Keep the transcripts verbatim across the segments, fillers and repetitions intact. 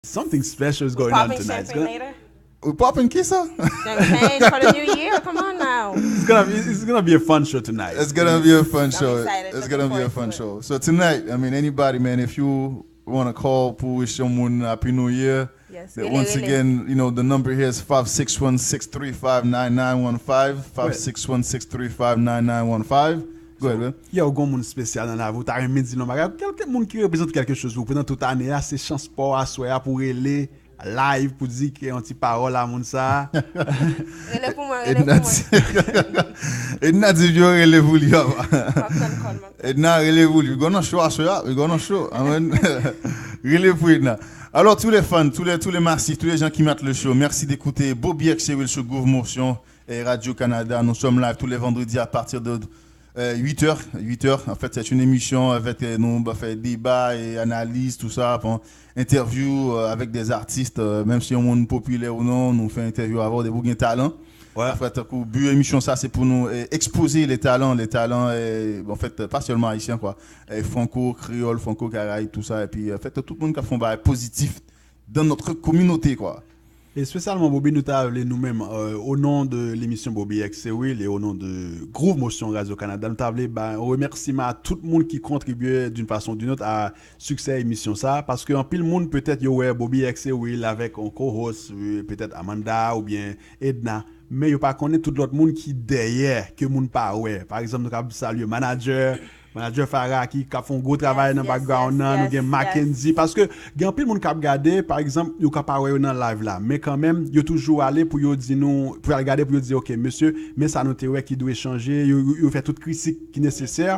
Something special is going on tonight. It's gonna, We popping kisa? Champagne for the new year? Come on now. It's gonna be, it's gonna be a fun show tonight. It's gonna be a fun show. It's gonna be a fun show. So tonight, I mean, anybody, man, if you want to call pou wish yon moun Happy New Year, Yes, once again, you know, the number here is five six one, six three five, nine nine one five. Five six one, six three five, nine nine one five. Go ahead, man. Yo, gon moun espesyal nan lavi w, ta renmen di non bagay. Kèlke moun ki reprezante kèlke choz pou ou pandan tout ane a, se chans pa w aswè a pou rele live pou di ke yon ti pawòl a moun sa. Rele pou mwen, rele pou mwen. Edna di yo rele pou li papa. Edna rele pou li. Gon nan show aswè a, gon nan show. Amen. Rele pou Edna. Alors, tous les fans, tous les, tous les massifs, tous les gens qui matent le show, merci d'écouter Bobby X et Will sur Groove Motion et Radio Canada. Nous sommes live tous les vendredis à partir de euh, huit heures. Huit heures, en fait, c'est une émission avec euh, nous, on va faire débat et analyse, tout ça, bon, interview euh, avec des artistes, euh, même si on est populaire ou non, nous fait interview avant des bouquins talents. Ouais. En fait, au but émission, ça, c'est pour nous euh, exposer les talents, les talents, euh, en fait, pas seulement haïtiens, quoi. Euh, franco, créole, franco, caraïbe, tout ça. Et puis, en fait, tout le monde qui a fait un bail positif dans notre communauté, quoi. Espesyalman, Bobby, nou ta vle nou menm, euh, au nom de l'émission Bobby X et Will et au nom de Groove Motion Radio Canada, nou ta vle ba yon remèsiman a tout moun ki kontribye d'une façon ou d'une autre à succès émission sa, paske anpil moun petèt yo wè Bobby X et Will avèk yon co-host, euh, petèt Amanda oubyen Edna, men yo pa konnen tout lòt moun ki dèyè ke moun pa wè. Pa egzanp, nou ka salye manager, Manager Farah ki k ap fè yon gwo travay nan background nan, nou gen Mackenzie, paske gen anpil moun k ap gade, pa egzanp, yo ka pa wè yo nan live la, men kanmenm, yo toujou ale pou yo di nou, pou y al gade pou yo di, ok, mesye, men sa nou te wè ki dwe chanje, yo, yo, yo fè tout kritik ki nesesè.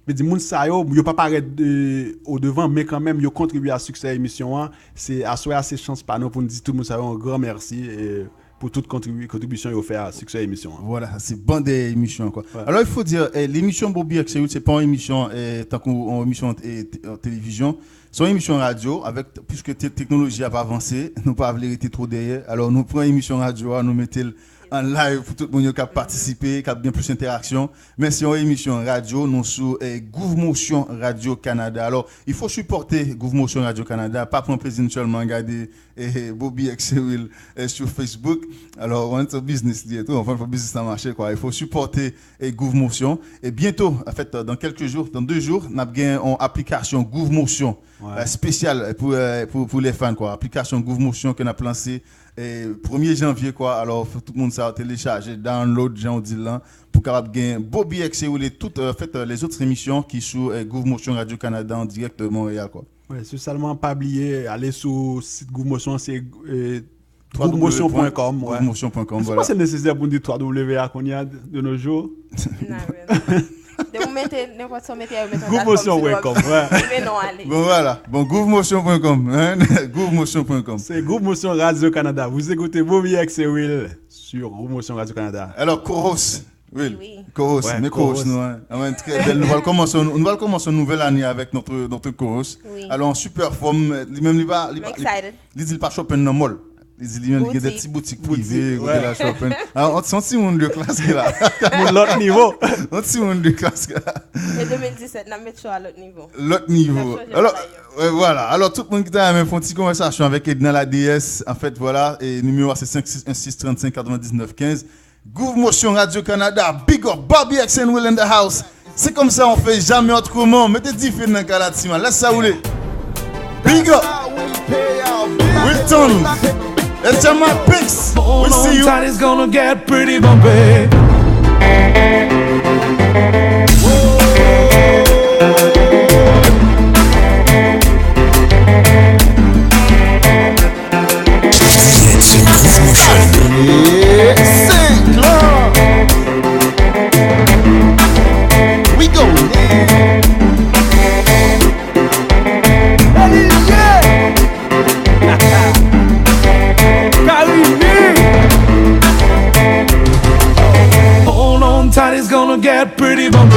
Vle di, moun sa yo, yo pa parèt euh, au devant, men kanmenm, yo kontribye a siksè emisyon an. Se aswè a, se chans pa nou pou n di tout moun sa yo yon gran mèsi. Euh, pou tout kontribi- kontribisyon yo fè a siksè emisyon an. Voilà, c'est bon des émissions quoi. Ouais. Alors il faut dire, eh, l'émission Bobby X et Will, c'est pas une émission eh, tant qu'une émission eh, t- en télévision. C'est une émission radio avec puisque te- technologie a avancé, nous pas voulu rester trop derrière. Alors nous prenons une émission radio, nous mettons en live pour tout le monde qui a participé, qui a bien plus d'interaction. Mais c'est une émission radio, nous sous eh, Groove Motion Radio Canada. Alors il faut supporter Groove Motion Radio Canada, pas prendre plaisir seulement regarder eh, Bobby X et Will eh, sur Facebook. Alors, on est en business, li tou, enfin, faut business ça marche quoi. Il faut supporter eh, Groove Motion. Et bientôt, en fait, dans quelques jours, dans deux jours, nous avons une application Groove Motion Ouais. eh, spéciale pour, eh, pour, pour les fans quoi. Application Groove Motion que nous avons lancée eh, premier janvier quoi. Alors, faut tout le monde ça télécharger, download, Jean dit là, pour capable gagner Bobby X et Will et toutes euh, en fait, euh, les autres émissions qui sont eh, Groove Motion Radio Canada en direct de Montréal quoi. Wi, espesyalman pa bliye ale sou sit Groove Motion, se eh, groove motion point com. Groove motion point com, Mwen panse l nesesè pou n di twa w a kounye a de nos jours. Depi w mete nenpòt sa w mete a, yo mete yon Groove motion point com, ouais. Rive non ale. Bon voilà, bon groove motion point com, hein? Groove motion point com. C'est Groove Motion Radio Canada. Vous écoutez Bobby X et Will sur Groove Motion Radio Canada. Alors, Koros, Will, Oui. Koros, Ouais, mais Koros, Koros. nous, hein, ah ouais, très belle. Nous allons commencer, nous allons commencer une nouvelle année avec notre, notre Koros. Oui. Alors, en super forme, lui-même, il va, il I'm va, excited. il dit pas shopping dans mall. Il dit lui-même, il y a des Boutique. petits boutiques privées, Ouais. de la shopping. Alors, on sent si on de classe qui est là. Moun lòt nivo. On sent si on de classe qui est là. E de mil disèt, n ap met yo a lòt nivo. L'autre niveau. N ap chanje Alors, bagay yo. Ouais, voilà. Alors, tout le monde qui t'a aimé, font une petite conversation avec Edna la déesse. En fait, voilà. Et numéro, c'est cinq six un six trente-cinq quatre-vingt-dix-neuf quinze. Groove Motion Radio Canada. Big up. Bobby X and Will in the house. C'est comme ça, on fait jamais autrement. Mettez dix feux dans le Kalatima. Laisse ça rouler. Big up. Wilton. It's your man Pix. We see you. Tight is gonna get pretty bumpy. Hold on tight, it's gonna get pretty bumpy.